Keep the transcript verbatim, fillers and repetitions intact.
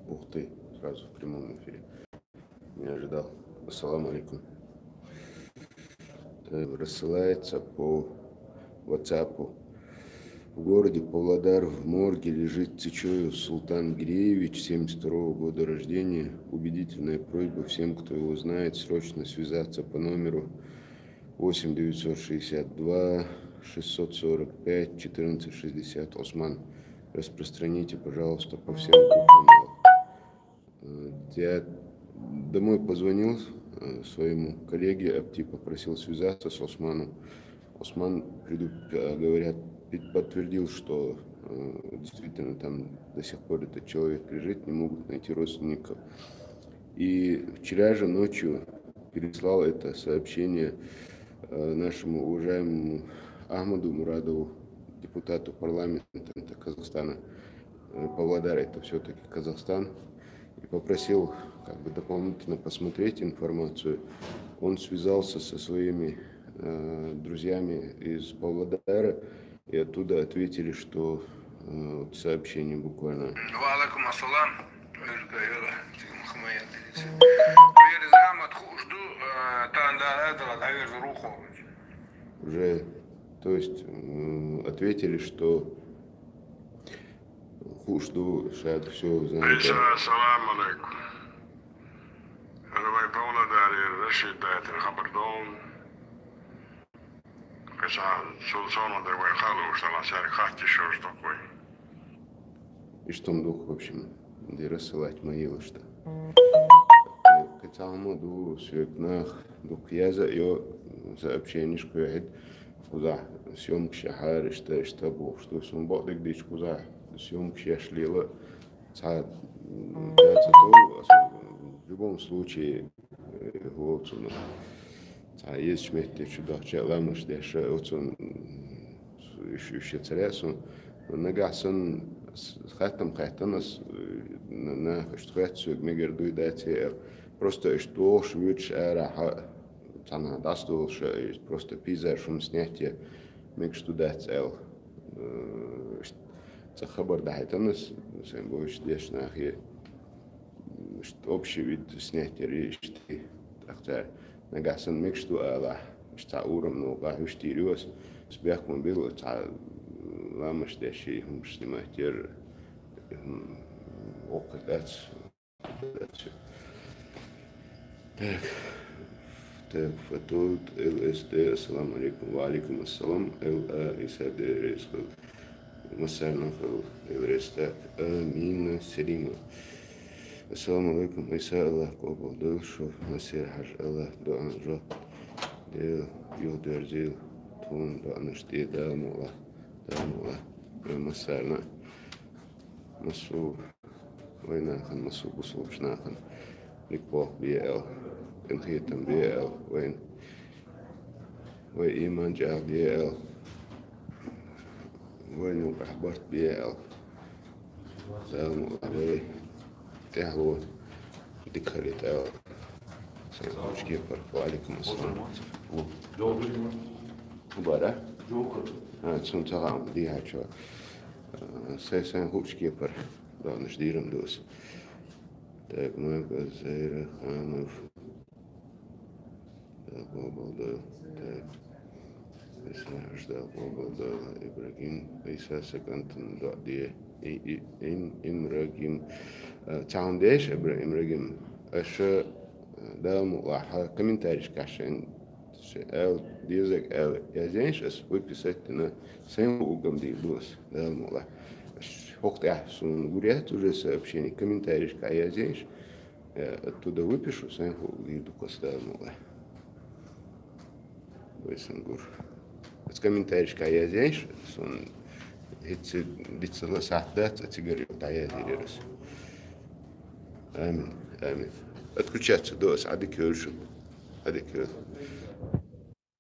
Ух ты, сразу в прямом эфире. Не ожидал. Ассаламу алейкум. Э, Рассылается по WhatsApp. В городе Павлодар в морге лежит Цечоев Султан Гиреевич, семьдесят второго года рождения. Убедительная просьба всем, кто его знает, срочно связаться по номеру восемь девятьсот шестьдесят два шестьсот сорок пять четырнадцать шестьдесят. Осман, распространите, пожалуйста, по всем группам. Э, Я домой позвонил э, своему коллеге Апти, попросил связаться с Османом. Осман, преду- э, говорят, пи- подтвердил, что э, действительно там до сих пор этот человек лежит, не могут найти родственников. И вчера же ночью переслал это сообщение э, нашему уважаемому Ахмаду Мурадову, депутату парламента Казахстана. Э, Павлодар — это все-таки Казахстан. И попросил как бы дополнительно посмотреть информацию. Он связался со своими э, друзьями из Павлодара, и оттуда ответили, что э, вот сообщение буквально. Ва алейкум ассалам. Өлкө, өлкө. Тигим хымая делиси. Бери замат хушду, э, танда адала, агар руху. Уже, то есть, м, ответили, что хушду, шат, все знают. Иса, салам алейкум. Равай Павлодари, Рашид Дайтер, Хабардон. Каса, Сулсона, Дагвай, Халу, Шаласар, Хати, Шош, такой. И что дух, в общем, где рассылать мои что. Кацама ду, Свекнах, дух яза, ё, сообщение, что я куда съемка шахар, что, что был, что сумбот, где куда съемка шашлила. Ца, м, ца, ца то, в любом случае, э, вот, ну, ца есть метте чудо, че ламаш деши, вот он, ещё, ещё царясон, нагасан, хатам, хатанас, на, на, что хат, мегер дуй дати, просто что швыч, ара, цана дастул, просто пейзаж, шум снятие, мег что дать, эл. Э, ш-, ца хабар дахайтанас, сен бош деш нахи, ш-, общий вид снятия ришти, так ца нагасан мекшту ала, ш-, ца урам но га хушти риос, сбяхман бил, ца ламаш деши, хум снимать ер, хум окатац. Так. Так, Фатут, Л С Т, ассаламу алейкум. Ва алейкум ассалам, Л А, Иса де Рейсхал. Масарна хал, Л Р С Т. Амина Селима. Ассаламу алейкум, Иса, Аллах кобал дыл, шо, Насир Хаж, Аллах, дуан жо. Дел, юл дерзил, тун, дуан шти, да, мула, да, мула. Масарна. Масу. Вайнахан масу бусулчнахан. Ликбох биэл. Инхитам биэл. Вайн. Вай иман жал биэл. Вайн рахбарт биэл. Дам вай. Тяхлу. Дикхарит эл. Саламчики пар. Ва алейкум ассалам. Убара? А, цун цагам дихачо. Сай сан хучки пар. Да, наш дирам дус. Так, Мага Зайраханов. Да, Бобалда. Так. Иса ждал Бобалда. Ибрагим. Иса Сакантан, да, де. И, и, им, Имрагим. Чаун деш, Ибра-, Имрагим. Аша, да, мула, ха, комментарий кашен. Эл, дезек, эл, язенш, ас выписать на сен угам ди дус, да, мула. Хохта сун гурят уже сообщение, комментарий ка язенш, э, оттуда выпишу, сен ху ди дукас, да, мула. Вайсан гур. С комментарий ка язенш, сун хитси дитсала сахта, цигар да язирес. Амин, амин. Отключаться дус, адик ёршун. Адик ёршун.